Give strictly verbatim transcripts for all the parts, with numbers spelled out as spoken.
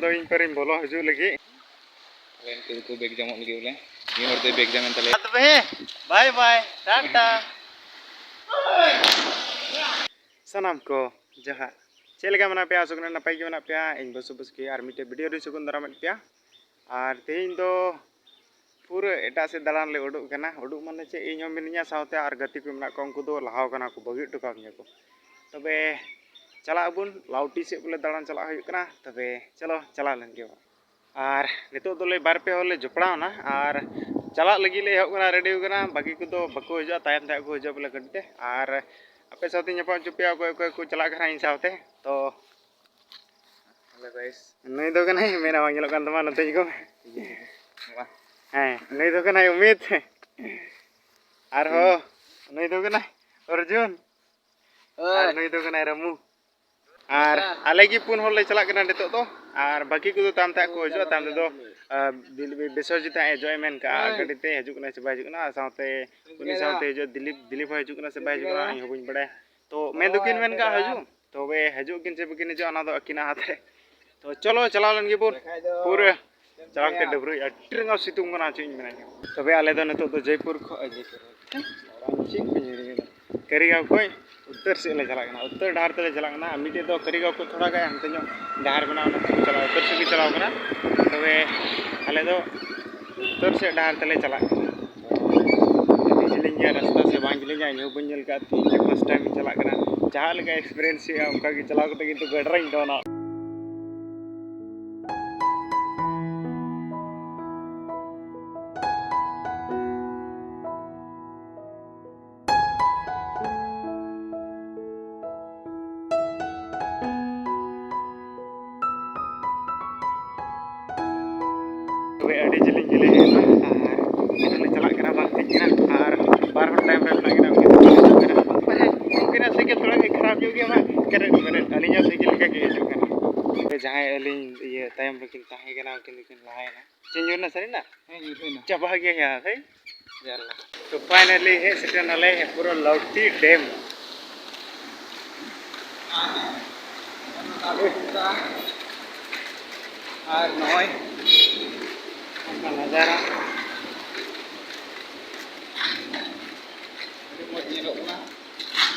ᱫᱚ ᱤᱧ ᱯᱟᱨᱤᱧ ᱵᱚᱞᱚ ᱦᱤᱡᱩᱜ ᱞᱟᱹᱜᱤᱫ᱾ ᱟᱞᱮ ᱱᱤᱛᱚᱜ ᱫᱚᱠᱚ ᱵᱮᱜᱽ ᱡᱟᱢᱚᱜ ᱞᱟᱹᱜᱤᱫ ᱵᱚᱞᱮ᱾ ᱢᱤᱫ ᱦᱚᱲ ᱫᱚᱭ ᱵᱮᱜᱽ ᱡᱟᱢᱮᱱ ᱛᱟᱞᱮᱭᱟ᱾ ᱛᱚᱵᱮ, ᱵᱟᱭ ᱵᱟᱭ, ᱴᱟᱴᱟ᱾ ᱥᱟᱱᱟᱢ ᱠᱚ ᱡᱚᱦᱟᱨ᱾ ᱪᱮᱫ ᱞᱮᱠᱟ ᱢᱮᱱᱟᱜ ᱯᱮᱭᱟ? ᱟᱥᱚᱜ ᱠᱟᱱᱟ ᱱᱟᱯᱟᱭ ᱜᱮ ᱢᱮᱱᱟᱜ ᱯᱮᱭᱟ᱾ ᱤᱧ ᱵᱟᱹᱥᱩ ᱵᱟᱥᱠᱮ ᱟᱨ ᱢᱤᱫᱴᱮᱡ ᱵᱷᱤᱰᱤᱭᱳ ᱨᱮ ᱥᱟᱹᱜᱩᱱ ᱫᱟᱨᱟᱢᱮᱫ ᱯᱮᱭᱟ᱾ ᱟᱨ ᱛᱮᱦᱮᱧ ᱫᱚ ᱯᱩᱨᱟᱹ ᱮᱴᱟᱜ ᱥᱮᱫ ᱫᱟᱬᱟᱱ ᱞᱮ ᱩᱰᱩᱠ ᱠᱟᱱᱟ᱾ ᱩᱰᱩᱠ ᱢᱟᱱᱮ ᱪᱮᱫ, ᱤᱧ ᱦᱚᱸ ᱢᱤᱱᱟᱹᱧᱟ ᱥᱟᱶᱛᱮ, ᱟᱨ ᱜᱟᱛᱮ ᱠᱚ ᱢᱮᱱᱟᱜ ᱠᱚᱣᱟ, ᱩᱱᱠᱩ ᱫᱚ ᱞᱟᱦᱟᱣ ᱠᱟᱱᱟ ᱠᱚ, ᱵᱟᱹᱜᱤ ᱦᱚᱴᱚ ᱠᱟᱣᱫᱤᱧᱟ ᱠᱚ᱾ ᱛᱚᱵᱮ ᱪᱟᱞᱟᱜ ᱟᱵᱚᱱ, ᱞᱟᱣᱴᱤ ᱥᱮᱫ ᱵᱚᱞᱮ ᱫᱟᱬᱟᱱ ᱪᱟᱞᱟᱜ ᱦᱩᱭᱩᱜ ᱠᱟᱱᱟ᱾ ᱛᱚᱵᱮ ᱪᱚᱞᱚ ᱪᱟᱞᱟᱣ ᱞᱮᱱ ᱜᱮ᱾ ᱟᱨ ᱱᱤᱛᱚᱜ ᱫᱚᱞᱮ ᱵᱟᱨ ᱯᱮ ᱦᱚᱲ ᱞᱮ ᱡᱚᱯᱲᱟᱣ ᱮᱱᱟ ᱟᱨ ᱪᱟᱞᱟᱜ ᱞᱟᱹᱜᱤᱫ ᱞᱮ ᱮᱦᱚᱵ ᱠᱟᱱᱟ, ᱨᱮᱰᱤ ᱠᱟᱱᱟ᱾ ᱵᱟᱹᱠᱤ ᱠᱚᱫᱚ ᱵᱟᱠᱚ ᱦᱤᱡᱩᱜᱼᱟ, ᱛᱟᱭᱚᱢ ᱛᱮ ᱦᱟᱸᱜ ᱠᱚ ᱦᱤᱡᱩᱜᱼᱟ ᱵᱚᱞᱮ ᱜᱟᱹᱰᱤ ᱛᱮ᱾ ᱟᱨ ᱟᱯᱮ ᱥᱟᱶᱛᱮ ᱧᱟᱯᱟᱢ ᱦᱚᱪᱚ ᱯᱮᱭᱟ ᱚᱠᱚᱭ ᱚᱠᱚᱭ ᱠᱚ ᱪᱟᱞᱟᱜ ᱠᱟᱱᱟ ᱤᱧ ᱥᱟᱶᱛᱮ᱾ ᱛᱚ hello guys, ᱱᱩᱭ ᱫᱚ ᱠᱟᱱᱟᱭ, ᱢᱮᱫ ᱦᱚᱸ ᱵᱟᱝ ᱧᱮᱞᱚᱜ ᱠᱟᱱ ᱛᱟᱢᱟ, ᱱᱚᱛᱮ ᱦᱤᱡᱩᱜ ᱢᱮ᱾ ᱦᱮᱸ, ᱱᱩᱭ ᱫᱚ ᱠᱟᱱᱟᱭ ᱩᱢᱤᱛ᱾ ᱟᱨᱦᱚᱸ ᱱᱩᱭ ᱫᱚ ᱠᱟᱱᱟᱭ ᱚᱨᱡᱩᱱ᱾ ᱟᱨ ᱱᱩᱭ ᱫᱚ ᱠᱟᱱᱟᱭ ᱨᱟᱢᱩ᱾ ᱟᱨ ᱟᱞᱮ ᱜᱮ ᱯᱩᱱ ᱦᱚᱲ ᱞᱮ ᱪᱟᱞᱟᱜ ᱠᱟᱱᱟ ᱱᱤᱛᱚᱜ ᱫᱚ᱾ ᱟᱨ ᱵᱟᱹᱠᱤ ᱠᱚᱫᱚ ᱛᱟᱭᱚᱢ ᱛᱮ ᱦᱟᱸᱜ ᱠᱚ ᱦᱤᱡᱩᱜᱼᱟ᱾ ᱛᱟᱭᱚᱢ ᱛᱮᱫᱚ, ᱟᱨ, ᱵᱤ-, ᱵᱤ-, ᱵᱤᱥᱚᱨᱡᱤᱛ ᱦᱟᱸᱜ ᱦᱤᱡᱩᱜᱼᱟᱭ ᱢᱮᱱ ᱠᱟᱜᱼᱟ᱾ ᱜᱟᱹᱰᱤ ᱛᱮ ᱦᱤᱡᱩᱜ ᱠᱟᱱᱟ ᱥᱮ ᱵᱟᱭ ᱦᱤᱡᱩᱜ ᱠᱟᱱᱟ? ᱟᱨ ᱥᱟᱶᱛᱮ ᱩᱱᱤ ᱥᱟᱶᱛᱮ ᱦᱤᱡᱩᱜᱼᱟ ᱫᱤᱞᱤᱯ᱾ ᱫᱤᱞᱤᱯ ᱦᱚᱸ ᱦᱤᱡᱩᱜ ᱠᱟᱱᱟ ᱥᱮ ᱵᱟᱭ ᱦᱤᱡᱩᱜ ᱠᱟᱱᱟ? ᱤᱧ ᱦᱚᱸ ᱵᱟᱹᱧ ᱵᱟᱲᱟᱭᱟ᱾ ᱛᱚ ᱢᱮᱱ ᱫᱚᱠᱤᱱ ᱢᱮᱱ ᱠᱟᱜᱼᱟ ᱦᱤᱡᱩᱜ, ᱛᱚᱵᱮ ᱦᱤᱡᱩᱜ ᱠᱤᱱ ᱥᱮ ᱵᱟᱹᱠᱤᱱ ᱦᱤᱡᱩᱜᱼᱟ, ᱚᱱᱟ ᱫᱚ ᱟᱹᱠᱤᱱᱟᱜ ᱦᱟᱛ ᱨᱮ᱾ ᱛᱚ ᱪᱚᱞᱚ, ᱪᱟᱞᱟᱣ ᱞᱮᱱ ᱜᱮᱵᱚᱱ᱾ ᱯᱩᱨᱟᱹ ᱪᱟᱞᱟᱣ ᱠᱟᱛᱮ ᱰᱟᱹᱵᱽᱨᱟᱹᱜ, ᱟᱹᱰᱤ ᱨᱟᱸᱜᱟᱣ ᱥᱤᱛᱩᱝ ᱠᱟᱱᱟ, ᱪᱮᱫ ᱤᱧ ᱢᱮᱱᱟ᱾ ᱛᱚᱵᱮ ᱟᱞᱮ ᱫᱚ ᱱᱤᱛᱚᱜ ᱫᱚ ᱡᱚᱭᱯᱩᱨ ᱠᱷᱚᱱ, ᱮ, ᱡᱚᱭᱯᱩᱨ, ᱪᱮᱫ ᱠᱚ ᱧᱩᱭ ᱠᱟᱫᱟ? ᱠᱟᱹᱨᱤᱜᱟᱸᱣ ᱠᱷᱚᱱ ᱩᱛᱛᱚᱨ ᱥᱮᱫ ᱞᱮ ᱪᱟᱞᱟᱜ ᱠᱟᱱᱟ, ᱩᱛᱛᱚᱨ ᱰᱟᱦᱟᱨ ᱛᱮᱞᱮ ᱪᱟᱞᱟᱜ ᱠᱟᱱᱟ᱾ ᱟᱨ ᱢᱤᱫᱴᱮᱡ ᱫᱚ ᱠᱟᱹᱨᱤᱜᱟᱸᱣ ᱠᱷᱚᱱ ᱛᱷᱚᱲᱟ ᱜᱟᱱ ᱦᱟᱱᱛᱮ ᱧᱚᱜ ᱰᱟᱦᱟᱨ ᱢᱮᱱᱟᱜᱼᱟ, ᱚᱱᱟ ᱛᱮᱠᱚ ᱪᱟᱞᱟᱜᱼᱟ, ᱩᱛᱛᱚᱨ ᱥᱮᱫ ᱠᱚ ᱪᱟᱞᱟᱣ ᱠᱟᱱᱟ᱾ ᱛᱚᱵᱮ ᱟᱞᱮ ᱫᱚ ᱩᱛᱛᱚᱨ ᱥᱮᱫ ᱰᱟᱦᱟᱨ ᱛᱮᱞᱮ ᱪᱟᱞᱟᱜ ᱠᱟᱱᱟ᱾ ᱟᱹᱰᱤ ᱡᱮᱞᱮᱧ ᱜᱮᱭᱟ ᱨᱟᱥᱛᱟ ᱥᱮ ᱵᱟᱝ ᱡᱮᱞᱮᱧᱟ, ᱤᱧ ᱦᱚᱸ ᱵᱟᱹᱧ ᱧᱮᱞ ᱠᱟᱜᱼᱟ, ᱛᱮᱦᱮᱧ ᱜᱮ first time ᱤᱧ ᱪᱟᱞᱟᱜ ᱠᱟᱱᱟ᱾ ᱡᱟᱦᱟᱸ ᱞᱮᱠᱟ experience ᱦᱩᱭᱩᱜᱼᱟ, ᱚᱱᱠᱟ ᱜᱮ ᱪᱟᱞᱟᱣ ᱠᱟᱛᱮ ᱠᱤᱱᱛᱩ ᱜᱟᱹᱰᱤ ᱨᱤᱧ ᱫᱚᱱᱟ᱾ ᱛᱚᱵᱮ ᱟᱹᱰᱤ ᱡᱮᱞᱮᱧ ᱜᱮᱞᱮ ᱦᱮᱡ ᱮᱱᱟ ᱟᱨ ᱱᱤᱛᱚᱜ ᱞᱮ ᱪᱟᱞᱟᱜ ᱠᱟᱱᱟ, ᱵᱟᱝ ᱴᱷᱤᱠ ᱠᱟᱱᱟ᱾ ᱟᱨ ᱵᱟᱨ ᱦᱚᱲ ᱛᱟᱭᱚᱢ ᱨᱮ ᱢᱮᱱᱟᱜ ᱠᱤᱱᱟ, ᱩᱱᱠᱤᱱ ᱫᱚ ᱦᱤᱡᱩᱜ ᱠᱟᱱᱟ᱾ ᱯᱟᱞᱮ ᱩᱱᱠᱤᱱᱟᱜ ᱥᱟᱭᱠᱮᱞ ᱛᱷᱚᱲᱟ ᱜᱟᱱ ᱠᱷᱟᱨᱟᱯ ᱧᱚᱜ ᱜᱮᱭᱟ, ᱢᱟ ᱠᱮᱨᱮᱡ ᱢᱮᱨᱮᱡ ᱟᱹᱞᱤᱧᱟᱜ ᱥᱟᱭᱠᱮᱞ ᱞᱮᱠᱟ ᱜᱮ ᱦᱤᱡᱩᱜ ᱠᱟᱱᱟ᱾ ᱛᱚᱵᱮ ᱡᱟᱦᱟᱸᱭ ᱟᱹᱞᱤᱧ ᱤᱭᱟᱹ ᱛᱟᱭᱚᱢ ᱨᱮᱠᱤᱱ ᱛᱟᱦᱮᱸ ᱠᱟᱱᱟ, ᱩᱱᱠᱤᱱ ᱫᱚᱠᱤᱱ ᱞᱟᱦᱟᱭᱮᱱᱟ᱾ ᱪᱮᱫ ᱧᱩᱨ ᱮᱱᱟ, ᱥᱟᱹᱨᱤᱱᱟ? ᱦᱮᱸ, ᱧᱩᱨ ᱦᱩᱭᱱᱟ᱾ ᱪᱟᱵᱟ ᱜᱮᱭᱟ ᱭᱟ, ᱦᱮᱸ? ᱡᱟᱞᱟ᱾ ᱛᱚ, finally ᱦᱮᱡ ᱥᱮᱴᱮᱨ ᱱᱟᱞᱮ ᱯᱩᱨᱟᱹ ᱞᱟᱣᱴᱤ ᱰᱮᱢ᱾ ᱟᱨ ᱱᱚᱝᱠᱟ ᱠᱚ ᱢᱮᱛᱟᱜᱼᱟ᱾ ᱟᱨ ᱱᱚᱜᱼᱚᱭ ᱱᱚᱝᱠᱟ ᱱᱟᱡᱟᱨᱟ ᱟᱹᱰᱤ ᱢᱚᱡᱽ ᱧᱮᱞᱚᱜ ᱠᱟᱱᱟ᱾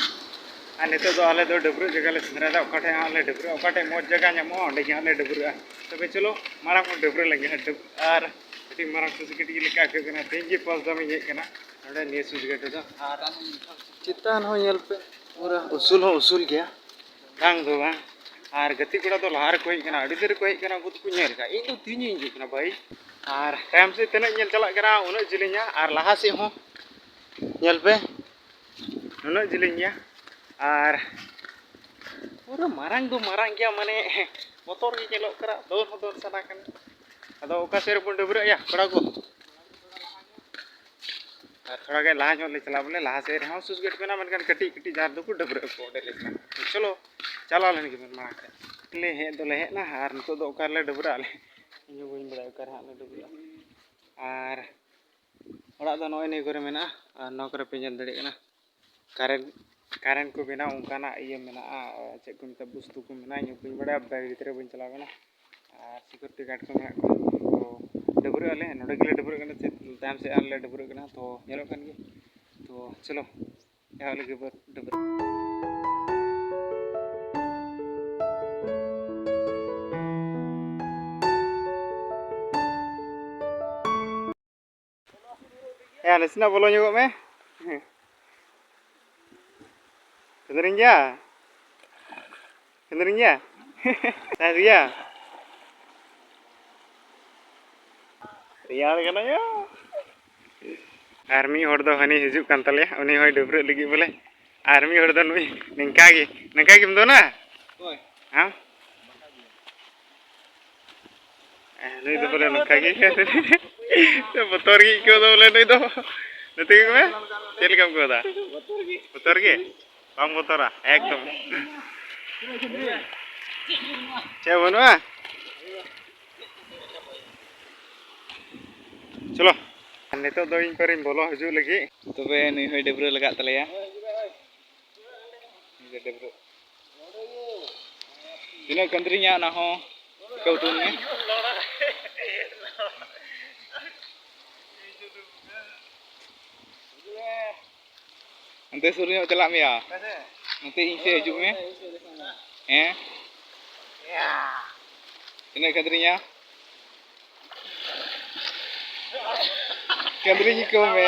ᱟᱨ ᱱᱤᱛᱚᱜ ᱫᱚ ᱟᱞᱮ ᱫᱚ ᱰᱟᱹᱵᱽᱨᱟᱹᱜ ᱡᱟᱭᱜᱟ ᱞᱮ ᱥᱮᱸᱫᱽᱨᱟᱭᱮᱫᱟ, ᱚᱠᱟ ᱴᱷᱮᱡ ᱦᱟᱸᱜ ᱞᱮ ᱰᱟᱹᱵᱽᱨᱟᱹᱜᱼᱟ, ᱚᱠᱟ ᱴᱷᱮᱡ ᱢᱚᱡᱽ ᱡᱟᱭᱜᱟ ᱧᱟᱢᱚᱜᱼᱟ, ᱚᱸᱰᱮ ᱜᱮ ᱦᱟᱸᱜ ᱞᱮ ᱰᱟᱹᱵᱽᱨᱟᱹᱜᱼᱟ᱾ ᱛᱚᱵᱮ ᱪᱚᱞᱚ, ᱢᱟᱲᱟᱝ ᱵᱚᱱ ᱰᱟᱹᱵᱽᱨᱟᱹ ᱞᱮᱱ ᱜᱮ ᱦᱟᱸᱜ᱾ ᱰᱟᱹᱵᱽ-, ᱟᱨ ᱟᱹᱰᱤ ᱢᱟᱨᱟᱝ ᱥᱩᱡᱽ ᱜᱟᱹᱰᱤ ᱞᱮᱠᱟ ᱟᱹᱭᱠᱟᱹᱜ ᱠᱟᱱᱟ, ᱛᱮᱦᱮᱧ ᱜᱮ first time ᱤᱧ ᱦᱮᱡ ᱠᱟᱱᱟ ᱱᱚᱰᱮ ᱱᱤᱭᱟᱹ ᱥᱩᱡᱽ ᱜᱟᱹᱰᱤ ᱫᱚ᱾ ᱟᱨ ᱪᱮᱛᱟᱱ ᱦᱚᱸ ᱧᱮᱞ ᱯᱮ, ᱯᱩᱨᱟᱹ ᱩᱥᱩᱞ ᱦᱚᱸ ᱩᱥᱩᱞ ᱜᱮᱭᱟ, ᱵᱟᱝ ᱫᱚ ᱵᱟᱝ᱾ ᱟᱨ ᱜᱟᱛᱮ ᱠᱚᱲᱟ ᱫᱚ ᱞᱟᱦᱟ ᱨᱮᱠᱚ ᱦᱮᱡ ᱠᱟᱱᱟ, ᱟᱹᱰᱤ ᱫᱤᱱ ᱨᱮᱠᱚ ᱦᱮᱡ ᱠᱟᱱᱟ, ᱩᱱᱠᱩ ᱫᱚᱠᱚ ᱧᱮᱞ ᱠᱟᱜᱼᱟ, ᱤᱧ ᱫᱚ ᱛᱮᱦᱮᱧ ᱤᱧ ᱦᱤᱡᱩᱜ ᱠᱟᱱᱟ ᱵᱷᱟᱹᱭ᱾ ᱟᱨ ᱛᱟᱭᱚᱢ ᱥᱮᱫ ᱛᱤᱱᱟᱹᱜ ᱧᱮᱞ ᱪᱟᱞᱟᱜ ᱠᱟᱱᱟ, ᱩᱱᱟᱹᱜ ᱡᱮᱞᱮᱧᱟ, ᱟᱨ ᱞᱟᱦᱟ ᱥᱮᱫ ᱦᱚᱸ ᱧᱮᱞ ᱯᱮ, ᱱᱩᱱᱟᱹᱜ ᱡᱮᱞᱮᱧ ᱜᱮᱭᱟ᱾ ᱟᱨ ᱯᱩᱨᱟᱹ ᱢᱟᱨᱟᱝ ᱫᱚ ᱢᱟᱨᱟᱝ ᱜᱮᱭᱟ, ᱢᱟᱱᱮ ᱵᱚᱛᱚᱨ ᱜᱮ ᱧᱮᱞᱚᱜ ᱠᱟᱱᱟ, ᱫᱚᱱ ᱦᱚᱸ ᱫᱚᱱ ᱥᱟᱱᱟ ᱠᱟᱱᱟ᱾ ᱟᱫᱚ ᱚᱠᱟ ᱥᱮᱫ ᱨᱮᱵᱚᱱ ᱰᱟᱹᱵᱽᱨᱟᱹᱜ ᱭᱟ ᱠᱚᱲᱟ ᱠᱚ? ᱟᱨ ᱛᱷᱚᱲᱟ ᱜᱟᱱ ᱞᱟᱦᱟ ᱧᱚᱜ ᱞᱮ ᱪᱟᱞᱟᱜᱼᱟ, ᱵᱚᱞᱮ ᱞᱟᱦᱟ ᱥᱮᱫ ᱨᱮᱦᱚᱸ ᱥᱩᱥ ᱜᱮᱴ ᱢᱮᱱᱟᱜᱼᱟ, ᱢᱮᱱᱠᱷᱟᱱ ᱠᱟᱹᱴᱤᱡ ᱠᱟᱹᱴᱤᱡ ᱡᱟᱦᱟᱸ ᱨᱮᱫᱚ ᱠᱚ ᱰᱟᱹᱵᱽᱨᱟᱹᱜ ᱟᱠᱚ ᱚᱸᱰᱮ ᱞᱮ ᱪᱟᱞᱟᱜᱼᱟ᱾ ᱛᱚ ᱪᱚᱞᱚ, ᱪᱟᱞᱟᱣ ᱞᱮᱱ ᱜᱮᱵᱚᱱ ᱢᱟᱲᱟᱝ ᱥᱮᱫ᱾ ᱞᱮ ᱦᱮᱡ ᱫᱚᱞᱮ ᱦᱮᱡ ᱮᱱᱟ, ᱟᱨ ᱱᱤᱛᱚᱜ ᱫᱚ ᱚᱠᱟ ᱨᱮᱞᱮ ᱰᱟᱹᱵᱽᱨᱟᱹᱜᱼᱟ ᱞᱮ? ᱤᱧ ᱦᱚᱸ ᱵᱟᱹᱧ ᱵᱟᱲᱟᱭᱟ ᱚᱠᱟ ᱨᱮ ᱦᱟᱸᱜ ᱞᱮ ᱰᱟᱹᱵᱽᱨᱟᱹᱜᱼᱟ᱾ ᱟᱨ ᱚᱲᱟᱜ ᱫᱚ ᱱᱚᱜᱼᱚᱭ ᱱᱤᱭᱟᱹ ᱠᱚᱨᱮ ᱢᱮᱱᱟᱜᱼᱟ, ᱟᱨ ᱱᱚᱣᱟ ᱠᱚᱨᱮ ᱯᱮ ᱧᱮᱞ ᱫᱟᱲᱮᱭᱟᱜ ᱠᱟᱱᱟ᱾ ᱠᱟᱨᱮᱱᱴ, ᱠᱟᱨᱮᱱᱴ ᱠᱚ ᱵᱮᱱᱟᱣ ᱚᱱᱠᱟᱱᱟᱜ ᱤᱭᱟᱹ ᱢᱮᱱᱟᱜᱼᱟ, ᱪᱮᱫ ᱠᱚ ᱢᱮᱛᱟᱜᱼᱟ, ᱵᱚᱥᱛᱩ ᱠᱚ ᱢᱮᱱᱟᱜᱼᱟ, ᱤᱧ ᱦᱚᱸ ᱵᱟᱹᱧ ᱵᱟᱲᱟᱭᱟ, ᱵᱟᱭᱨᱮ ᱵᱷᱤᱛᱨᱤ ᱨᱮ ᱵᱟᱹᱧ ᱪᱟᱞᱟᱣ ᱠᱟᱱᱟ᱾ ᱟᱨ ᱥᱤᱠᱩᱨᱤᱴᱤ ᱜᱟᱨᱰ ᱠᱚ ᱢᱮᱱᱟᱜ ᱠᱚᱣᱟ᱾ ᱛᱚ ᱰᱟᱹᱵᱽᱨᱟᱹᱜ ᱟᱞᱮ, ᱱᱚᱰᱮ ᱜᱮᱞᱮ ᱰᱟᱹᱵᱽᱨᱟᱹᱜ ᱠᱟᱱᱟ, ᱪᱮᱫ ᱛᱟᱭᱚᱢ ᱥᱮᱫ ᱟᱨ ᱞᱮ ᱰᱟᱹᱵᱽᱨᱟᱹᱜ ᱠᱟᱱᱟ, ᱛᱚ ᱧᱮᱞᱚᱜ ᱠᱟᱱ ᱜᱮ᱾ ᱛᱚ ᱪᱚᱞᱚ, ᱮᱦᱚᱵ ᱞᱮᱜᱮ ᱵᱚᱱ ᱰᱟᱹᱵᱽᱨᱟᱹᱜ᱾ ᱭᱟ, ᱱᱟᱥᱮᱱᱟᱜ ᱵᱚᱞᱚ ᱧᱚᱜᱚᱜ ᱢᱮ᱾ ᱠᱷᱟᱹᱫᱟᱹᱨᱤᱧ ᱜᱮᱭᱟ? ᱠᱷᱟᱹᱫᱟᱹᱨᱤᱧ ᱜᱮᱭᱟ? ᱥᱟᱭᱮᱱᱥ ᱜᱮᱭᱟ? ᱨᱮᱭᱟᱲ ᱠᱟᱱᱟ ᱭᱟ᱾ ᱟᱨ ᱢᱤᱫ ᱦᱚᱲ ᱫᱚ ᱦᱟᱹᱱᱤ ᱦᱤᱡᱩᱜ ᱠᱟᱱ ᱛᱟᱞᱮᱭᱟ, ᱩᱱᱤ ᱦᱚᱸᱭ ᱰᱟᱹᱵᱽᱨᱟᱹᱜ ᱞᱟᱹᱜᱤᱫ ᱵᱚᱞᱮ᱾ ᱟᱨ ᱢᱤᱫ ᱦᱚᱲ ᱫᱚ ᱱᱩᱭ ᱱᱤᱝᱠᱟ ᱜᱮ, ᱱᱤᱝᱠᱟ ᱜᱮᱢ ᱫᱚᱱᱟ? ᱦᱳᱭ᱾ ᱟᱢ? ᱱᱩᱭ ᱫᱚ ᱵᱚᱞᱮ ᱱᱚᱝᱠᱟ ᱜᱮ᱾ ᱵᱚᱛᱚᱨ ᱜᱮ ᱟᱹᱭᱠᱟᱹᱣ ᱫᱟ ᱵᱚᱞᱮ ᱱᱩᱭ ᱫᱚ᱾ ᱱᱚᱛᱮ ᱜᱮ ᱢᱮ᱾ ᱪᱮᱫ ᱞᱮᱠᱟᱢ ᱟᱹᱭᱠᱟᱹᱣ ᱫᱟ? ᱵᱚᱛᱚᱨ ᱜᱮ? ᱵᱟᱢ ᱵᱚᱛᱚᱨᱟ? ᱮᱠᱫᱚᱢ᱾ ᱪᱮᱫ ᱵᱟᱹᱱᱩᱜᱼᱟ? ᱪᱚᱞᱚ᱾ ᱱᱤᱛᱚᱜ ᱫᱚ ᱤᱧ ᱯᱟᱨᱤᱧ ᱵᱚᱞᱚ ᱦᱤᱡᱩᱜ ᱞᱟᱹᱜᱤᱫ᱾ ᱛᱚᱵᱮ ᱱᱩᱭ ᱦᱚᱸᱭ ᱰᱟᱹᱵᱽᱨᱟᱹ ᱞᱟᱜᱟᱜ ᱛᱟᱞᱮᱭᱟ᱾ ᱛᱤᱱᱟᱹᱜ ᱠᱷᱟᱹᱱᱫᱽᱨᱤᱧᱟ ᱚᱱᱟ ᱦᱚᱸ ᱴᱷᱤᱠᱟᱹ ᱩᱫᱩᱜ ᱢᱮ᱾ ᱚᱱᱛᱮ ᱥᱩᱨ ᱧᱚᱜ ᱪᱟᱞᱟᱜ ᱢᱮᱭᱟ᱾ ᱱᱚᱛᱮ ᱤᱧ ᱥᱮᱫ ᱦᱤᱡᱩᱜ ᱢᱮ᱾ ᱦᱮᱸ? ᱛᱤᱱᱟᱹᱜ ᱠᱷᱟᱹᱛᱨᱤᱧᱟ? ᱠᱷᱟᱹᱛᱨᱤᱧ ᱠᱚ ᱢᱮ᱾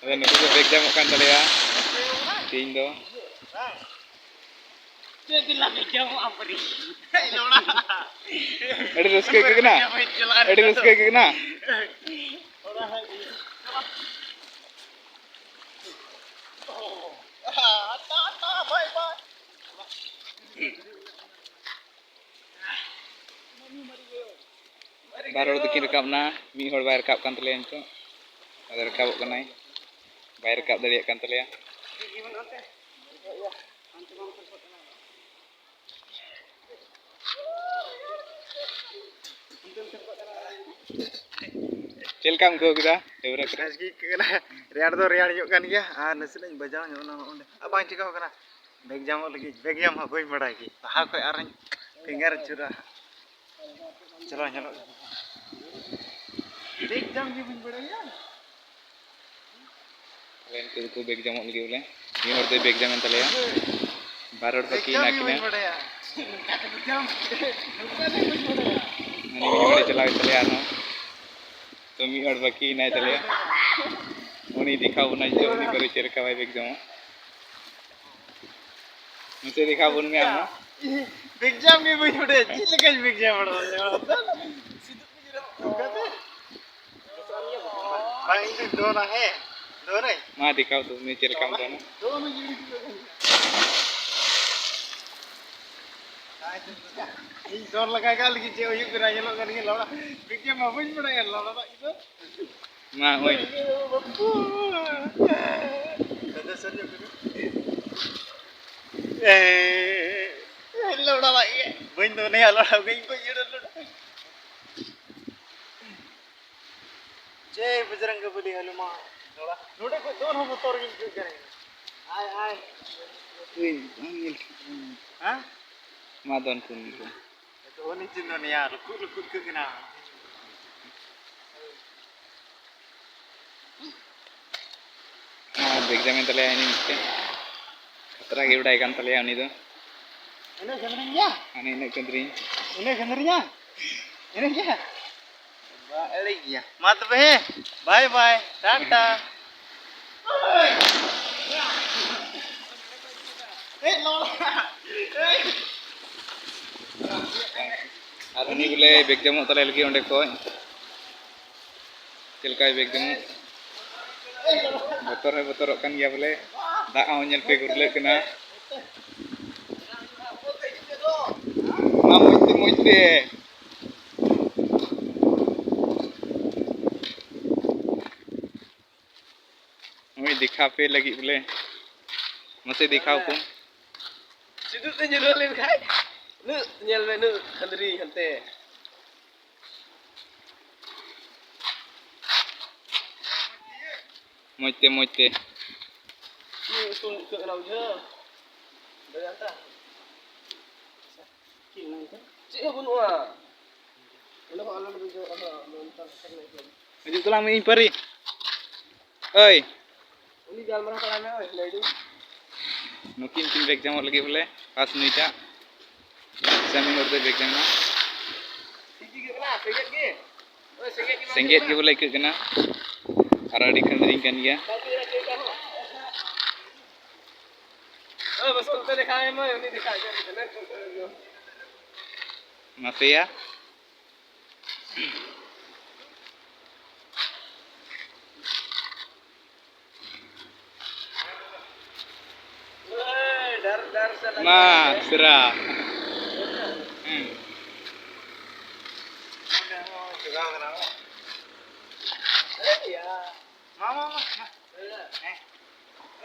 ᱟᱫᱚ ᱱᱩᱠᱩ ᱠᱚ ᱵᱮᱜᱽ ᱡᱟᱢᱚᱜ ᱠᱟᱱ ᱛᱟᱞᱮᱭᱟ ᱛᱮᱦᱮᱧ ᱫᱚ᱾ ᱟᱹᱰᱤ ᱨᱟᱹᱥᱠᱟᱹ ᱟᱹᱭᱠᱟᱹᱜ ᱠᱟᱱᱟ᱾ ᱟᱹᱰᱤ ᱨᱟᱹᱥᱠᱟᱹ ᱟᱹᱭᱠᱟᱹᱜ ᱠᱟᱱᱟ᱾ ᱵᱟᱨ ᱦᱚᱲ ᱫᱚᱠᱤᱱ ᱨᱟᱠᱟᱵ ᱮᱱᱟ, ᱢᱤᱫ ᱦᱚᱲ ᱵᱟᱭ ᱨᱟᱠᱟᱵ ᱠᱟᱱ ᱛᱟᱞᱮᱭᱟ ᱱᱤᱛᱚᱜ᱾ ᱟᱫᱚ ᱨᱟᱠᱟᱵᱚᱜ ᱠᱟᱱᱟᱭ, ᱵᱟᱭ ᱨᱟᱠᱟᱵ ᱫᱟᱲᱮᱭᱟᱜ ᱠᱟᱱ ᱛᱟᱞᱮᱭᱟ᱾ ᱪᱮᱫ ᱞᱮᱠᱟᱢ ᱟᱹᱭᱠᱟᱹᱣ ᱠᱮᱫᱟ ᱰᱟᱹᱵᱽᱨᱟᱹ ᱠᱚᱨᱮ? ᱢᱚᱡᱽ ᱜᱮ ᱟᱹᱭᱠᱟᱹᱜ ᱠᱟᱱᱟ᱾ ᱨᱮᱭᱟᱲ ᱫᱚ ᱨᱮᱭᱟᱲ ᱧᱚᱜ ᱠᱟᱱ ᱜᱮᱭᱟ, ᱟᱨ ᱱᱟᱥᱮᱱᱟᱜ ᱤᱧ ᱵᱟᱡᱟᱣ ᱧᱚᱜ ᱮᱱᱟ ᱱᱚᱜᱼᱚ ᱱᱚᱸᱰᱮ᱾ ᱟᱨ ᱵᱟᱝ ᱪᱤᱠᱟᱹᱣ ᱠᱟᱱᱟ᱾ ᱵᱮᱜᱽ ᱡᱟᱢᱚᱜ ᱞᱟᱹᱜᱤᱫ, ᱵᱮᱜᱽ ᱡᱟᱢ ᱦᱟᱸᱜ ᱵᱟᱹᱧ ᱵᱟᱲᱟᱭ ᱜᱮ᱾ ᱞᱟᱦᱟ ᱠᱷᱚᱡ ᱟᱨᱦᱚᱸᱧ ᱯᱷᱤᱝᱜᱟᱨ ᱟᱹᱪᱩᱨᱟ᱾ ᱪᱚᱞᱚ, ᱧᱮᱞᱚᱜ ᱠᱟᱱᱟ᱾ ᱵᱮᱜᱽ ᱡᱟᱢ ᱜᱮ ᱵᱟᱹᱧ ᱵᱟᱲᱟᱭᱟ᱾ ᱟᱞᱮ ᱱᱤᱛᱚᱜ ᱫᱚᱠᱚ ᱵᱮᱜᱽ ᱡᱟᱢᱚᱜ ᱞᱟᱹᱜᱤᱫ ᱵᱚᱞᱮ᱾ ᱢᱤᱫ ᱦᱚᱲ ᱫᱚᱭ ᱵᱮᱜᱽ ᱡᱟᱢᱮᱱ ᱛᱟᱞᱮᱭᱟ᱾ ᱵᱟᱨ ᱦᱚᱲ ᱵᱮᱜᱽ ᱵᱟᱹᱠᱤ ᱡᱟᱢ ᱦᱮᱱᱟᱜ ᱜᱮ ᱠᱤᱱᱟ᱾ ᱵᱟᱹᱧ ᱵᱟᱲᱟᱭᱟ᱾ ᱵᱮᱜᱽ ᱡᱟᱢ, ᱱᱚᱝᱠᱟ ᱫᱚ ᱵᱟᱹᱧ ᱵᱟᱲᱟᱭᱟ᱾ ᱩᱱᱤ ᱢᱤᱫ ᱦᱚᱲᱮ ᱪᱟᱞᱟᱣ ᱮᱱ ᱛᱟᱞᱮᱭᱟ ᱟᱨᱦᱚᱸ᱾ ᱛᱚ ᱢᱤᱫ ᱦᱚᱲ ᱵᱟᱹᱠᱤ ᱦᱮᱱᱟᱭ ᱛᱟᱞᱮᱭᱟ᱾ ᱩᱱᱤ ᱫᱮᱠᱷᱟᱣ ᱵᱚᱱᱟᱭ ᱱᱤᱛᱚᱜ, ᱩᱱᱤ ᱵᱟᱨᱮ ᱪᱮᱫ ᱞᱮᱠᱟ ᱵᱟᱭ ᱵᱮᱜᱽ ᱡᱟᱢᱟ᱾ ᱢᱟᱥᱮ ᱫᱮᱠᱷᱟᱣ ᱵᱚᱱ ᱢᱮ ᱟᱢ ᱦᱚᱸ᱾ ᱵᱮᱜᱽ ᱡᱟᱢ ᱜᱮ ᱵᱟᱹᱧ ᱵᱟᱰᱟᱭᱟ, ᱪᱮᱫ ᱞᱮᱠᱟᱧ ᱵᱮᱜᱽ ᱡᱟᱢ ᱵᱟᱲᱟᱭᱟ? ᱵᱟᱝ, ᱤᱧ ᱫᱚᱧ ᱫᱚᱱᱟ, ᱦᱮᱸ, ᱫᱚᱱᱟᱹᱧ᱾ ᱢᱟ ᱫᱮᱠᱷᱟᱣ ᱛᱟᱵᱚᱱ ᱢᱮ ᱪᱮᱫ ᱞᱮᱠᱟᱢ ᱫᱚᱱᱟ᱾ ᱫᱚᱱ ᱦᱚᱸᱧ ᱦᱤᱲᱤᱧ ᱠᱮᱫᱟ᱾ ᱤᱧ ᱫᱚᱱ ᱞᱟᱜᱟ ᱠᱟᱜ ᱞᱟᱹᱜᱤᱫ ᱪᱮᱫ ᱦᱩᱭᱩᱜ ᱠᱟᱱᱟ, ᱧᱮᱞᱚᱜ ᱠᱟᱱ ᱜᱮᱭᱟ ᱞᱟᱲᱟ᱾ ᱵᱮᱜᱽ ᱡᱟᱢ ᱢᱟ ᱵᱟᱹᱧ ᱵᱟᱲᱟᱭᱟ, ᱞᱟᱲᱟ ᱫᱟᱜ ᱜᱮ ᱫᱚ᱾ ᱢᱟ, ᱳᱭ᱾ ᱵᱟᱹᱵᱩ᱾ ᱫᱟᱫᱟ, ᱥᱟᱹᱨᱤ ᱠᱟᱱᱟ᱾ ᱮ, ᱞᱚᱲᱟ ᱞᱟᱜ ᱜᱮ᱾ ᱵᱟᱹᱧ ᱫᱚᱱᱮᱭᱟ, ᱞᱚᱲᱟ ᱜᱮᱧ ᱜᱚᱡ ᱮᱱᱟ, ᱞᱚᱲᱟ᱾ ᱡᱮᱭ ᱵᱚᱡᱨᱚᱝᱜ ᱵᱚᱞᱤ ᱦᱚᱱᱩᱢᱟᱱ᱾ ᱞᱚᱲᱟ᱾ ᱱᱚᱰᱮ ᱠᱷᱚᱡ ᱫᱚᱱ ᱦᱚᱸ ᱵᱚᱛᱚᱨ ᱜᱤᱧ ᱟᱹᱭᱠᱟᱹᱜ ᱠᱟᱱᱟ᱾ ᱦᱮᱸ? ᱢᱟ ᱫᱚᱱ ᱠᱩᱱ ᱜᱮ᱾ ᱛᱚ, ᱩᱱᱤ ᱪᱤᱱ ᱫᱚ ᱱᱤᱭᱟ ᱨᱩᱠᱩ ᱨᱩᱠᱩ ᱠᱚ ᱠᱟᱱᱟ᱾ ᱟᱨ ᱵᱮᱜᱽ ᱡᱟᱢ ᱮᱱ ᱛᱟᱞᱮᱭᱟ ᱩᱱᱤ ᱢᱤᱫᱴᱮᱱ᱾ ᱠᱷᱟᱛᱨᱟ ᱜᱮ ᱵᱟᱰᱟᱭ ᱠᱟᱱ ᱛᱟᱞᱮᱭᱟ ᱩᱱᱤ ᱫᱚ᱾ ᱤᱱᱟᱹᱜ ᱠᱷᱟᱹᱛᱤᱨᱤᱧ ᱜᱮᱭᱟ? ᱦᱟᱱᱮ ᱤᱱᱟᱹᱜ ᱠᱷᱟᱹᱛᱤᱨᱤᱧ᱾ ᱤᱱᱟᱹᱜ ᱠᱷᱟᱹᱛᱤᱨᱤᱧ ᱜᱮᱭᱟ? ᱤᱱᱟᱹᱜ ᱜᱮᱭᱟ? ᱵᱟ, ᱮᱲᱮ ᱜᱮᱭᱟ᱾ ᱢᱟ ᱛᱚᱵᱮ ᱦᱮᱸ, ᱵᱟᱭ ᱵᱟᱭ, ᱴᱟᱴᱟ᱾ ᱟᱨ ᱩᱱᱤ ᱵᱚᱞᱮ ᱵᱮᱜᱽ ᱡᱟᱢᱚᱜ ᱛᱟᱞᱮ ᱞᱟᱹᱜᱤᱫ ᱚᱸᱰᱮ ᱠᱷᱚᱡ᱾ ᱪᱮᱫ ᱞᱮᱠᱟᱭ ᱵᱮᱜᱽ ᱡᱟᱢᱚᱜ? ᱵᱚᱛᱚᱨ ᱦᱚᱸᱭ ᱵᱚᱛᱚᱨᱚᱜ ᱠᱟᱱ ᱜᱮᱭᱟ ᱵᱚᱞᱮ᱾ ᱫᱟᱜ ᱦᱚᱸ ᱧᱮᱞ ᱯᱮ ᱜᱩᱨᱞᱟᱹᱜ ᱠᱟᱱᱟ᱾ ᱢᱟ ᱢᱚᱡᱽ ᱛᱮ, ᱢᱚᱡᱽ ᱛᱮ᱾ ᱱᱩᱭ ᱫᱮᱠᱷᱟᱣ ᱯᱮ ᱞᱟᱹᱜᱤᱫ ᱵᱚᱞᱮ᱾ ᱢᱟᱥᱮ ᱫᱮᱠᱷᱟᱣ ᱠᱚᱢ᱾ ᱥᱤᱫᱩ ᱛᱮ ᱧᱩᱨᱦᱟᱹ ᱞᱮᱱᱠᱷᱟᱡ, ᱱᱩᱜ ᱧᱮᱞ ᱢᱮ, ᱱᱩᱜ ᱠᱷᱟᱹᱫᱽᱨᱤ ᱦᱟᱱᱛᱮ᱾ ᱢᱚᱡᱽ ᱛᱮ, ᱢᱚᱡᱽ ᱛᱮ᱾ ᱱᱩᱜ ᱩᱥᱩᱞ ᱟᱹᱭᱠᱟᱹᱜ ᱠᱟᱱᱟ ᱵᱩᱡᱷᱟᱹᱣ᱾ ᱫᱟᱲᱮᱭᱟᱜ ᱠᱟᱱᱟ᱾ ᱪᱮᱫ ᱦᱚᱸ ᱵᱟᱹᱱᱩᱜᱼᱟ᱾ ᱚᱸᱰᱮ ᱠᱷᱚᱱ ᱟᱞᱚ ᱞᱮ ᱵᱩᱡᱷᱟᱹᱣ, ᱟᱫᱚ ᱱᱚᱝᱠᱟ ᱠᱟᱛᱮ ᱞᱮ ᱦᱤᱡᱩᱜᱼᱟ᱾ ᱦᱤᱡᱩᱜ ᱛᱟᱞᱟᱝ ᱢᱮ ᱤᱧ ᱯᱟᱹᱨᱤ᱾ ᱳᱭ᱾ ᱩᱱᱤ ᱜᱟᱞᱢᱟᱨᱟᱣ ᱛᱟᱞᱟᱝ ᱢᱮ, ᱳᱭ, ᱞᱟᱹᱭ ᱫᱟᱹᱧ᱾ ᱱᱩᱠᱤᱱ ᱠᱤᱱ ᱵᱮᱜᱽ ᱡᱟᱢᱚᱜ ᱞᱟᱹᱜᱤᱫ ᱵᱚᱞᱮ, ᱯᱷᱟᱥᱴ ᱱᱩᱭᱴᱟᱜ᱾ ᱥᱟᱢᱤ ᱦᱚᱲ ᱫᱚᱭ ᱵᱮᱜᱽ ᱡᱟᱢᱟ᱾ ᱴᱷᱤᱠ ᱜᱮ ᱦᱩᱭᱩᱜ ᱠᱟᱱᱟ, ᱥᱮᱸᱜᱮᱞ ᱜᱮ᱾ ᱳᱭ, ᱥᱮᱸᱜᱮᱞ ᱜᱮ ᱵᱟᱝ ᱥᱮᱸᱜᱮᱞ ᱜᱮ ᱦᱩᱭᱩᱜ ᱵᱚᱞᱮ ᱟᱹᱭᱠᱟᱹᱜ ᱠᱟᱱᱟ᱾ ᱟᱨ ᱟᱹᱰᱤ ᱠᱷᱟᱹᱱᱫᱽᱨᱤᱧ ᱠᱟᱱ ᱜᱮᱭᱟ᱾ ᱠᱟᱱᱟ᱾ ᱳᱭ, ᱵᱟᱥ ᱚᱱᱛᱮ ᱫᱮᱠᱷᱟᱣ ᱟᱭ ᱢᱮ, ᱩᱱᱤ ᱫᱮᱠᱷᱟᱣ ᱦᱚᱪᱚ ᱟᱭ ᱠᱟᱱᱟ᱾ ᱢᱟᱥᱮᱭᱟ᱾ ᱢᱟ, ᱥᱮᱨᱟ᱾ ᱦᱮᱸ᱾ ᱢᱟ, ᱢᱟ, ᱢᱟ, ᱢᱟ᱾ ᱦᱮᱸ᱾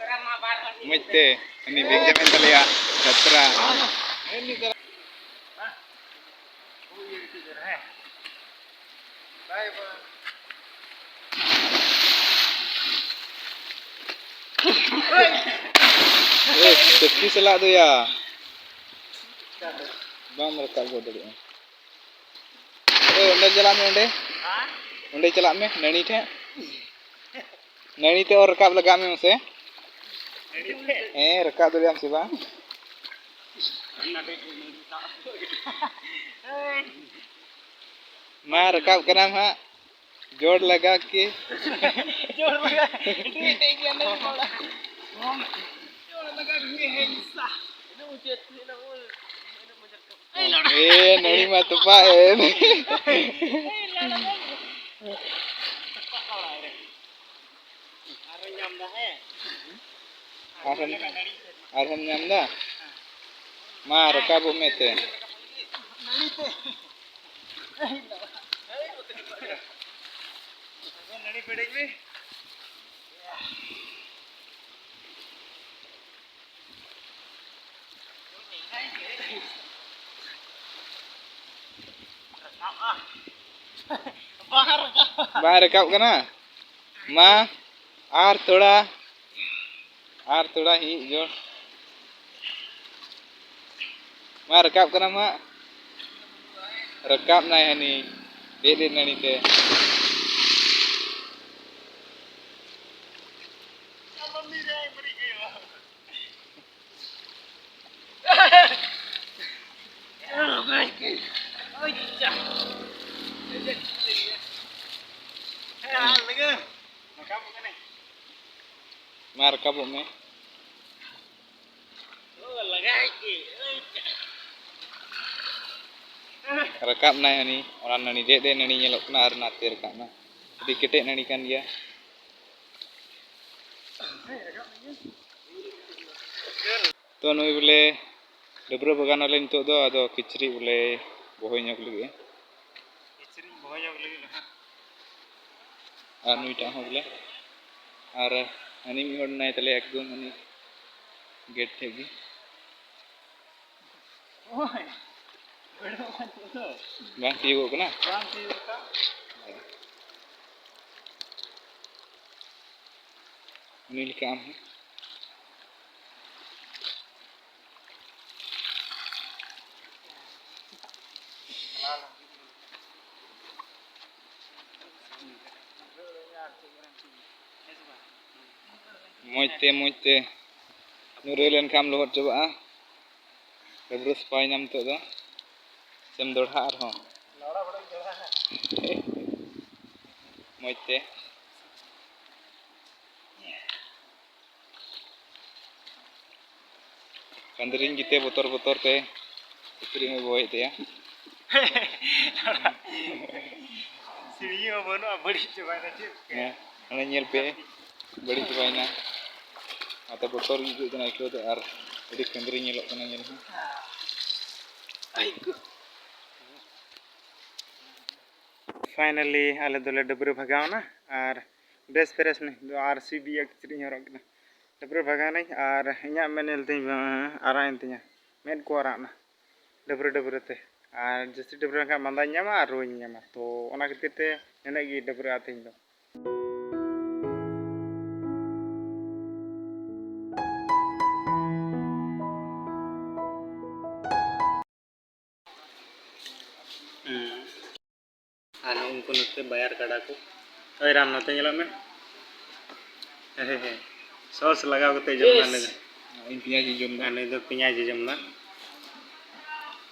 ᱢᱚᱡᱽ ᱛᱮ, ᱩᱱᱤ ᱵᱮᱜᱽ ᱡᱟᱢ ᱮᱱ ᱛᱟᱞᱮᱭᱟ, ᱡᱟᱛᱨᱟ᱾ ᱮ, ᱪᱟᱹᱴᱠᱤ ᱥᱟᱞᱟᱜ ᱫᱚᱭᱟ᱾ ᱵᱟᱢ ᱨᱟᱠᱟᱵ ᱜᱚᱫ ᱫᱟᱲᱮᱭᱟᱜᱼᱟ᱾ ᱮ, ᱚᱸᱰᱮ ᱪᱟᱞᱟᱜ ᱢᱮ, ᱚᱸᱰᱮ᱾ ᱚᱸᱰᱮ ᱪᱟᱞᱟᱜ ᱢᱮ, ᱱᱟᱹᱲᱤ ᱴᱷᱮᱱ᱾ ᱱᱟᱹᱲᱤ ᱛᱮ ᱚᱨ ᱨᱟᱠᱟᱵ ᱞᱟᱜᱟᱜ ᱢᱮ ᱢᱟᱥᱮ᱾ ᱦᱮᱸ, ᱨᱟᱠᱟᱵ ᱫᱟᱲᱮᱭᱟᱜ ᱟᱢ ᱥᱮ ᱵᱟᱝ? ᱢᱟ, ᱨᱟᱠᱟᱵ ᱠᱟᱱᱟᱢ ᱦᱟᱸᱜ᱾ ᱡᱳᱨ ᱞᱟᱜᱟ ᱠᱮ᱾ ᱡᱳᱨ ᱞᱟᱜᱟ᱾ ᱟᱹᱰᱤ ᱠᱮᱴᱮᱡ ᱜᱮᱭᱟ ᱱᱟᱹᱲᱤ ᱢᱟ᱾ ᱡᱳᱨ ᱞᱟᱜᱟ ᱠᱮ ᱦᱮᱸ ᱥᱟ᱾ ᱤᱱᱟᱹᱜ ᱢᱩᱪᱟᱹᱫ, ᱤᱱᱟᱹᱜ ᱢᱩᱪᱟᱹᱫ᱾ ᱮ, ᱱᱟᱹᱲᱤ ᱢᱟ ᱛᱚᱯᱟᱜ ᱮᱱ᱾ ᱟᱨᱦᱚᱸ ᱧᱟᱢ ᱫᱟ, ᱦᱮᱸ? ᱟᱨᱦᱚᱸ, ᱟᱨᱦᱚᱸᱢ ᱧᱟᱢ ᱫᱟ? ᱢᱟ, ᱨᱟᱠᱟᱵᱚᱜ ᱢᱮ ᱛᱮ᱾ ᱱᱟᱹᱲᱤ ᱯᱮᱲᱮᱡ ᱢᱮ᱾ ᱵᱟᱝ ᱨᱟᱠᱟᱵ᱾ ᱵᱟᱝ ᱨᱟᱠᱟᱵ ᱠᱟᱱᱟ? ᱢᱟ, ᱟᱨ ᱛᱷᱚᱲᱟ, ᱟᱨ ᱛᱷᱚᱲᱟ ᱦᱤᱡᱩᱜ ᱡᱚᱲ᱾ ᱢᱟ, ᱨᱟᱠᱟᱵ ᱠᱟᱱᱟ ᱢᱟ᱾ ᱨᱟᱠᱟᱵ ᱱᱟᱭ ᱦᱟᱹᱱᱤ, ᱫᱮᱡ ᱞᱮᱱ ᱱᱟᱹᱲᱤ ᱛᱮ᱾ ᱢᱟ, ᱨᱟᱠᱟᱵᱚᱜ ᱢᱮ᱾ ᱨᱟᱠᱟᱵ ᱱᱟᱭ ᱦᱟᱹᱱᱤ, ᱚᱱᱟ ᱱᱟᱹᱲᱤ, ᱫᱮᱡ ᱫᱮᱡ ᱱᱟᱹᱲᱤ ᱧᱮᱞᱚᱜ ᱠᱟᱱᱟ ᱟᱨ ᱱᱟᱛᱮ ᱨᱟᱠᱟᱵ ᱱᱟ᱾ ᱟᱹᱰᱤ ᱠᱮᱴᱮᱡ ᱱᱟᱹᱲᱤ ᱠᱟᱱ ᱜᱮᱭᱟ᱾ ᱛᱚ, ᱱᱩᱭ ᱵᱚᱞᱮ ᱰᱟᱹᱵᱽᱨᱟᱹ ᱵᱟᱜᱟᱱ ᱟᱞᱮ ᱱᱤᱛᱚᱜ ᱫᱚ, ᱟᱫᱚ ᱠᱤᱪᱨᱤᱡ ᱵᱚᱞᱮ ᱵᱚᱦᱚᱭ ᱧᱚᱜ ᱞᱟᱹᱜᱤᱫ᱾ ᱠᱤᱪᱨᱤᱡ ᱵᱚᱦᱚᱭ ᱧᱚᱜ ᱞᱟᱹᱜᱤᱫ ᱱᱟᱦᱟᱜ᱾ ᱟᱨ ᱱᱩᱭᱴᱟᱜ ᱦᱚᱸ ᱵᱚᱞᱮ, ᱟᱨ ᱦᱟᱹᱱᱤ ᱢᱤᱫ ᱦᱚᱲ ᱢᱮᱱᱟᱭ ᱛᱟᱞᱮᱭᱟ ᱮᱠᱫᱚᱢ ᱦᱟᱹᱱᱤ ᱜᱮᱴ ᱴᱷᱮᱡ ᱜᱮ᱾ ᱳᱭ, ᱵᱟᱹᱲᱤᱡᱚᱜ ᱠᱟᱱ ᱛᱟᱠᱚ ᱫᱚ᱾ ᱵᱟᱝ ᱛᱤᱭᱳᱜᱚᱜ ᱠᱟᱱᱟ? ᱵᱟᱝ ᱛᱤᱭᱳᱜᱚᱜ ᱠᱟᱱᱟ᱾ ᱩᱱᱤ ᱞᱮᱠᱟ ᱟᱢ ᱦᱚᱸ᱾ ᱢᱚᱡᱽ ᱛᱮ, ᱢᱚᱡᱽ ᱛᱮ᱾ ᱧᱩᱨᱦᱟᱹ ᱞᱮᱱᱠᱷᱟᱱ ᱞᱚᱦᱚᱫ ᱪᱟᱵᱟᱜᱼᱟ᱾ ᱰᱟᱹᱵᱽᱨᱟᱹ ᱥᱟᱯᱷᱟᱭᱮᱱᱟᱢ ᱱᱤᱛᱚᱜ ᱫᱚ᱾ ᱥᱮᱢ ᱫᱚᱲᱦᱟ ᱟᱨᱦᱚᱸ? ᱢᱚᱡᱽ ᱛᱮ᱾ ᱠᱷᱟᱹᱱᱫᱽᱨᱤᱧ ᱜᱮᱛᱮ ᱵᱚᱛᱚᱨ ᱵᱚᱛᱚᱨ ᱛᱮ ᱠᱤᱪᱨᱤᱡ ᱢᱟ ᱵᱚᱦᱚᱭᱮᱫ ᱛᱟᱭᱟ᱾ ᱥᱤᱲᱤ ᱦᱚᱸ ᱵᱟᱹᱱᱩᱜᱼᱟ, ᱵᱟᱹᱲᱤᱡ ᱪᱟᱵᱟᱭᱮᱱᱟ ᱪᱮᱫ? ᱦᱮᱸ, ᱚᱱᱮ ᱧᱮᱞ ᱯᱮ, ᱵᱟᱹᱲᱤᱡ ᱪᱟᱵᱟᱭᱮᱱᱟ᱾ ᱚᱱᱟᱛᱮ ᱵᱚᱛᱚᱨ ᱜᱮ ᱟᱹᱭᱠᱟᱹᱜ ᱠᱟᱱᱟ ᱟᱹᱭᱠᱟᱹᱣ ᱫᱚ, ᱟᱨ ᱟᱹᱰᱤ ᱠᱷᱟᱹᱱᱫᱽᱨᱤ ᱧᱮᱞᱚᱜ ᱠᱟᱱᱟ ᱧᱮᱞ ᱦᱚᱸ᱾ Finally ᱟᱞᱮ ᱫᱚᱞᱮ ᱰᱟᱹᱵᱽᱨᱟᱹ ᱵᱷᱟᱜᱟᱣᱱᱟ ᱟᱨ ᱵᱮᱥ ᱯᱷᱨᱮᱥ ᱱᱟᱹᱧ ᱫᱚ, ᱟᱨ ᱥᱤ ᱵᱤ ᱟᱜ ᱠᱤᱪᱨᱤᱡ ᱤᱧ ᱦᱚᱨᱚᱜ ᱠᱮᱫᱟ᱾ ᱰᱟᱹᱵᱽᱨᱟᱹ ᱵᱷᱟᱜᱟᱣ ᱱᱟᱹᱧ ᱟᱨ ᱤᱧᱟᱹᱜ ᱢᱮᱫ ᱧᱮᱞ ᱛᱤᱧ ᱟᱨᱟᱜ ᱮᱱ ᱛᱤᱧᱟ, ᱢᱮᱫ ᱠᱚ ᱟᱨᱟᱜ ᱮᱱᱟ ᱰᱟᱹᱵᱽᱨᱟᱹ ᱰᱟᱹᱵᱽᱨᱟᱹ ᱛᱮ᱾ ᱟᱨ ᱡᱟᱹᱥᱛᱤ ᱰᱟᱹᱵᱽᱨᱟᱹ ᱞᱮᱱᱠᱷᱟᱱ ᱢᱟᱸᱫᱟᱧ ᱧᱟᱢᱟ ᱟᱨ ᱨᱩᱣᱟᱹᱧ ᱧᱟᱢᱟ, ᱛᱚ ᱚᱱᱟ ᱠᱷᱟᱹᱛᱤᱨ ᱛᱮ ᱱᱤᱱᱟᱹᱜ ᱜᱮ ᱰᱟᱹᱵᱽᱨᱟᱹᱜᱼᱟ ᱛᱮᱦᱮᱧ ᱫᱚ᱾ ᱦᱩᱸ᱾ ᱟᱨ ᱩᱱᱠᱩ ᱱᱚᱛᱮ ᱵᱟᱭᱟᱨ ᱠᱟᱰᱟ ᱠᱚ᱾ ᱳᱭ ᱨᱟᱢ, ᱱᱚᱛᱮ ᱧᱮᱞᱚᱜ ᱢᱮ᱾ ᱦᱮᱸ, ᱦᱮᱸ, ᱦᱮᱸ᱾ ᱥᱚᱥ ᱞᱟᱜᱟᱣ ᱠᱟᱛᱮ ᱡᱚᱢ ᱫᱟ ᱩᱱᱤ ᱫᱚ᱾ ᱤᱧ ᱯᱮᱸᱭᱟᱡᱽ ᱤᱧ ᱡᱚᱢ ᱫᱟ᱾ ᱟᱨ ᱱᱩᱭ ᱫᱚ ᱯᱮᱸᱭᱟᱡᱽ ᱮ ᱡᱚᱢ ᱫᱟ᱾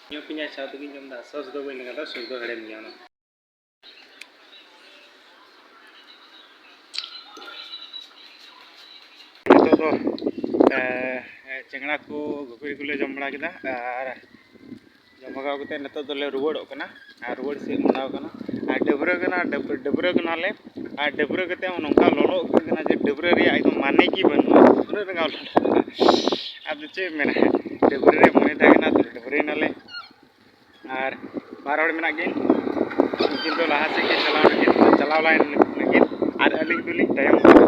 ᱤᱧ ᱦᱚᱸ ᱯᱮᱸᱭᱟᱡᱽ ᱥᱟᱶ ᱛᱮᱜᱤᱧ ᱡᱚᱢ ᱫᱟ᱾ ᱥᱚᱥ ᱫᱚ ᱵᱟᱹᱧ ᱞᱟᱜᱟᱣ ᱫᱟ, ᱥᱚᱥ ᱫᱚ ᱦᱮᱲᱮᱢ ᱜᱮᱭᱟ ᱚᱱᱟ᱾ ᱱᱤᱛᱚᱜ ᱫᱚ, ᱮ, ᱪᱮᱝᱲᱟ ᱠᱚ ᱜᱷᱩᱜᱽᱨᱤ ᱠᱚᱞᱮ ᱡᱚᱢ ᱵᱟᱲᱟ ᱠᱮᱫᱟ ᱟᱨ ᱡᱚᱢ ᱵᱷᱟᱜᱟᱣ ᱠᱟᱛᱮ ᱱᱤᱛᱚᱜ ᱫᱚᱞᱮ ᱨᱩᱣᱟᱹᱲᱚᱜ ᱠᱟᱱᱟ ᱟᱨ ᱨᱩᱣᱟᱹᱲ ᱥᱮᱫ ᱢᱚᱦᱰᱟᱣ ᱠᱟᱱᱟ᱾ ᱟᱨ ᱰᱟᱹᱵᱽᱨᱟᱹ ᱠᱟᱱᱟ, ᱰᱟᱹᱵᱽ-, ᱰᱟᱹᱵᱽᱨᱟᱹ ᱠᱟᱱᱟᱞᱮ᱾ ᱟᱨ ᱰᱟᱹᱵᱽᱨᱟᱹ ᱠᱟᱛᱮ ᱦᱚᱸ ᱱᱚᱝᱠᱟ ᱞᱚᱞᱚ ᱟᱹᱭᱠᱟᱹᱜ ᱠᱟᱱᱟ ᱡᱮ ᱰᱟᱹᱵᱽᱨᱟᱹ ᱨᱮᱭᱟᱜ ᱮᱠᱫᱚᱢ ᱢᱟᱱᱮ ᱜᱮ ᱵᱟᱹᱱᱩᱜᱼᱟ᱾ ᱩᱱᱟᱹᱜ ᱨᱟᱸᱜᱟᱣ ᱞᱚᱞᱚ ᱠᱟᱱᱟ᱾ ᱟᱫᱚ ᱪᱮᱫ ᱮᱢ ᱢᱮᱱᱟ, ᱰᱟᱹᱵᱽᱨᱟᱹ ᱨᱮᱭᱟᱜ ᱢᱚᱱᱮ ᱛᱟᱦᱮᱸ ᱠᱟᱱᱟ, ᱛᱚ ᱰᱟᱹᱵᱽᱨᱟᱹᱭ ᱱᱟᱞᱮ᱾ ᱟᱨ ᱵᱟᱨ ᱦᱚᱲ ᱢᱮᱱᱟᱜ ᱠᱤᱱ, ᱩᱱᱠᱤᱱ ᱫᱚ ᱞᱟᱦᱟ ᱥᱮᱫ ᱠᱤᱱ ᱪᱟᱞᱟᱣ ᱞᱟᱹᱜᱤᱫ, ᱪᱟᱞᱟᱣ ᱞᱟᱭᱮᱱ ᱱᱟᱹᱠᱤᱱ ᱟᱨ ᱟᱹᱞᱤᱧ ᱫᱚᱞᱤᱧ ᱛᱟᱭᱚᱢ ᱠᱟᱱᱟ᱾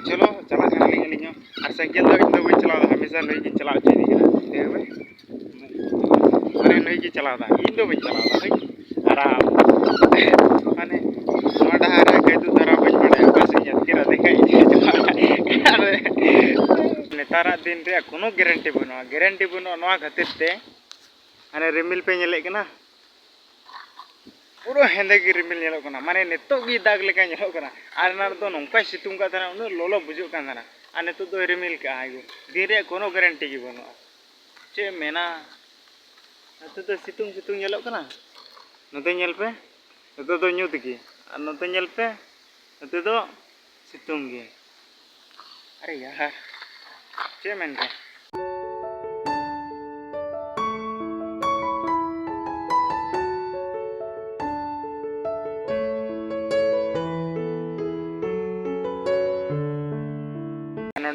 ᱪᱚᱞᱚ, ᱪᱟᱞᱟᱜ ᱠᱟᱱᱟᱞᱤᱧ ᱟᱹᱞᱤᱧ ᱦᱚᱸ᱾ ᱟᱨ ᱥᱟᱭᱠᱮᱞ ᱫᱚ ᱤᱧ ᱫᱚ ᱵᱟᱹᱧ ᱪᱟᱞᱟᱣ ᱮᱫᱟ, ᱦᱟᱢᱮᱥᱟ ᱱᱩᱭ ᱜᱤᱧ ᱪᱟᱞᱟᱣ ᱦᱚᱪᱚᱭᱮᱫᱮ ᱠᱟᱱᱟ᱾ ᱞᱟᱹᱭ ᱢᱮ᱾ ᱢᱟᱱᱮ ᱱᱩᱭ ᱜᱮ ᱪᱟᱞᱟᱣ ᱮᱫᱟ, ᱤᱧ ᱫᱚ ᱵᱟᱹᱧ ᱪᱟᱞᱟᱣ ᱮᱫᱟ ᱵᱷᱟᱹᱭ᱾ ᱟᱨ ᱟᱢ? ᱢᱟᱱᱮ ᱱᱚᱣᱟ ᱰᱟᱦᱟᱨ ᱨᱮ ᱠᱟᱹᱡ ᱫᱚ ᱫᱷᱟᱨᱟ ᱵᱟᱹᱧ ᱵᱟᱲᱟᱭᱟ, ᱚᱠᱟ ᱥᱮᱫ ᱤᱧ ᱟᱹᱛᱠᱤᱨ ᱟᱫᱮ ᱠᱷᱟᱡ ᱤᱧ ᱪᱟᱞᱟᱣ ᱮᱱᱟ᱾ ᱱᱮᱛᱟᱨᱟᱜ ᱫᱤᱱ ᱨᱮᱭᱟᱜ ᱠᱳᱱᱳ guarantee ᱵᱟᱹᱱᱩᱜᱼᱟ, guarantee ᱵᱟᱹᱱᱩᱜᱼᱟ᱾ ᱱᱚᱣᱟ ᱠᱷᱟᱹᱛᱤᱨ ᱛᱮ ᱦᱟᱱᱮ ᱨᱤᱢᱤᱞ ᱯᱮ ᱧᱮᱞᱮᱫ ᱠᱟᱱᱟ, ᱯᱩᱨᱟᱹ ᱦᱮᱸᱫᱮ ᱜᱮ ᱨᱤᱢᱤᱞ ᱧᱮᱞᱚᱜ ᱠᱟᱱᱟ, ᱢᱟᱱᱮ ᱱᱤᱛᱚᱜ ᱜᱮ ᱫᱟᱜᱽ ᱞᱮᱠᱟ ᱧᱮᱞᱚᱜ ᱠᱟᱱᱟ᱾ ᱟᱨ ᱮᱱᱟᱝ ᱨᱮᱫᱚ ᱱᱚᱝᱠᱟᱭ ᱥᱤᱛᱩᱝ ᱠᱟᱜ ᱛᱟᱦᱮᱱᱟ, ᱩᱱᱟᱹᱜ ᱞᱚᱞᱚ ᱵᱩᱡᱷᱟᱹᱜ ᱠᱟᱱ ᱛᱟᱦᱮᱱᱟ, ᱟᱨ ᱱᱤᱛᱚᱜ ᱫᱚᱭ ᱨᱤᱢᱤᱞ ᱠᱟᱜᱼᱟ᱾ ᱫᱤᱱ ᱨᱮᱭᱟᱜ ᱠᱳᱱᱳ ᱜᱮᱨᱮᱱᱴᱤ ᱜᱮ ᱵᱟᱹᱱᱩᱜᱼᱟ᱾ ᱪᱮᱫ ᱮᱢ ᱢᱮᱱᱟ, ᱱᱚᱛᱮ ᱫᱚ ᱥᱤᱛᱩᱝ ᱥᱤᱛᱩᱝ ᱧᱮᱞᱚᱜ ᱠᱟᱱᱟ᱾ ᱱᱚᱛᱮ ᱧᱮᱞ ᱯᱮ, ᱱᱚᱛᱮ ᱫᱚ ᱧᱩᱛ ᱜᱮ, ᱟᱨ ᱱᱚᱛᱮ ᱧᱮᱞ ᱯᱮ, ᱱᱚᱛᱮ ᱫᱚ ᱥᱤᱛᱩᱝ ᱜᱮ᱾ ᱟᱨᱮ ᱭᱟᱨ, ᱪᱮᱫ ᱮᱢ ᱢᱮᱱ ᱠᱮᱭᱟ?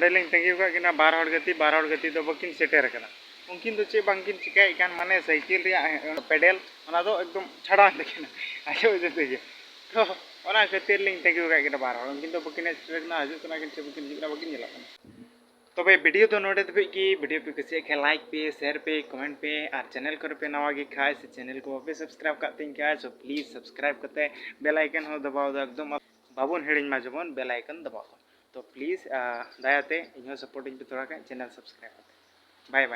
ᱱᱚᱰᱮ ᱞᱤᱧ ᱛᱟᱺᱜᱤ ᱟᱠᱟᱫ ᱠᱤᱱᱟ ᱵᱟᱨ ᱦᱚᱲ ᱜᱟᱛᱮ, ᱵᱟᱨ ᱦᱚᱲ ᱜᱟᱛᱮ ᱫᱚ ᱵᱟᱹᱠᱤᱱ ᱥᱮᱴᱮᱨ ᱟᱠᱟᱱᱟ᱾ ᱩᱱᱠᱤᱱ ᱫᱚ ᱪᱮᱫ ᱵᱟᱝᱠᱤᱱ ᱪᱤᱠᱟᱹᱭᱮᱫ ᱠᱟᱱ, ᱢᱟᱱᱮ ᱥᱟᱭᱠᱮᱞ ᱨᱮᱭᱟᱜ ᱯᱮᱰᱮᱞ ᱚᱱᱟ ᱫᱚ ᱮᱠᱫᱚᱢ ᱪᱷᱟᱲᱟᱣᱮᱱ ᱛᱟᱹᱠᱤᱱᱟ, ᱟᱡᱚᱜ ᱟᱡᱚᱜ ᱛᱮᱜᱮ᱾ ᱛᱚ ᱚᱱᱟ ᱠᱷᱟᱹᱛᱤᱨ ᱞᱤᱧ ᱛᱟᱺᱜᱤ ᱟᱠᱟᱫ ᱠᱤᱱᱟ ᱵᱟᱨ ᱦᱚᱲ᱾ ᱩᱱᱠᱤᱱ ᱫᱚ ᱵᱟᱹᱠᱤᱱ ᱦᱮᱡ ᱥᱮᱴᱮᱨ ᱠᱟᱱᱟ, ᱦᱤᱡᱩᱜ ᱠᱟᱱᱟ ᱠᱤᱱ ᱥᱮ ᱵᱟᱹᱠᱤᱱ ᱦᱤᱡᱩᱜ ᱠᱟᱱᱟ, ᱵᱟᱹᱠᱤᱱ ᱧᱮᱞᱚᱜ ᱠᱟᱱᱟ᱾ ᱛᱚᱵᱮ ᱵᱷᱤᱰᱤᱭᱳ ᱫᱚ ᱱᱚᱰᱮ ᱫᱷᱟᱹᱵᱤᱡ ᱜᱮ᱾ ᱵᱷᱤᱰᱤᱭᱳ ᱯᱮ ᱠᱩᱥᱤᱭᱟᱜ ᱠᱷᱟᱱ ᱞᱟᱭᱤᱠ ᱯᱮ, ᱥᱮᱭᱟᱨ ᱯᱮ, ᱠᱚᱢᱮᱱᱴ ᱯᱮ, ᱟᱨ ᱪᱮᱱᱮᱞ ᱠᱚᱨᱮ ᱯᱮ ᱱᱟᱣᱟ ᱜᱮ ᱠᱷᱟᱡ ᱥᱮ ᱪᱮᱱᱮᱞ ᱠᱚ ᱵᱟᱯᱮ ᱥᱟᱵᱥᱠᱨᱟᱭᱤᱵ ᱠᱟᱜ ᱛᱤᱧ ᱠᱷᱟᱡ, so ᱯᱞᱤᱡᱽ ᱥᱟᱵᱥᱠᱨᱟᱭᱤᱵ ᱠᱟᱛᱮ ᱵᱮᱞ ᱟᱭᱠᱚᱱ ᱦᱚᱸ ᱫᱟᱵᱟᱣ ᱫᱚ ᱮᱠᱫᱚᱢ ᱵᱟᱵᱚᱱ ᱦᱤᱲᱤᱧ ᱢᱟ ᱡᱮᱢᱚᱱ, ᱵᱮᱞ ᱟᱭᱠᱚᱱ ᱫᱟᱵᱟᱣ ᱛᱟᱵᱚᱱ᱾ ᱛᱚ ᱯᱞᱤᱡᱽ, ᱫᱟᱭᱟᱛᱮ ᱤᱧ ᱦᱚᱸ ᱥᱟᱯᱳᱨᱴ ᱤᱧ ᱯᱮ ᱛᱷᱚᱲᱟ ᱜᱟᱱ ᱪᱮᱱᱮᱞ ᱥᱟᱵᱥᱠᱨᱟᱭᱤᱵ ᱠᱟᱛᱮ᱾ ᱵᱟᱭ ᱵᱟᱭ᱾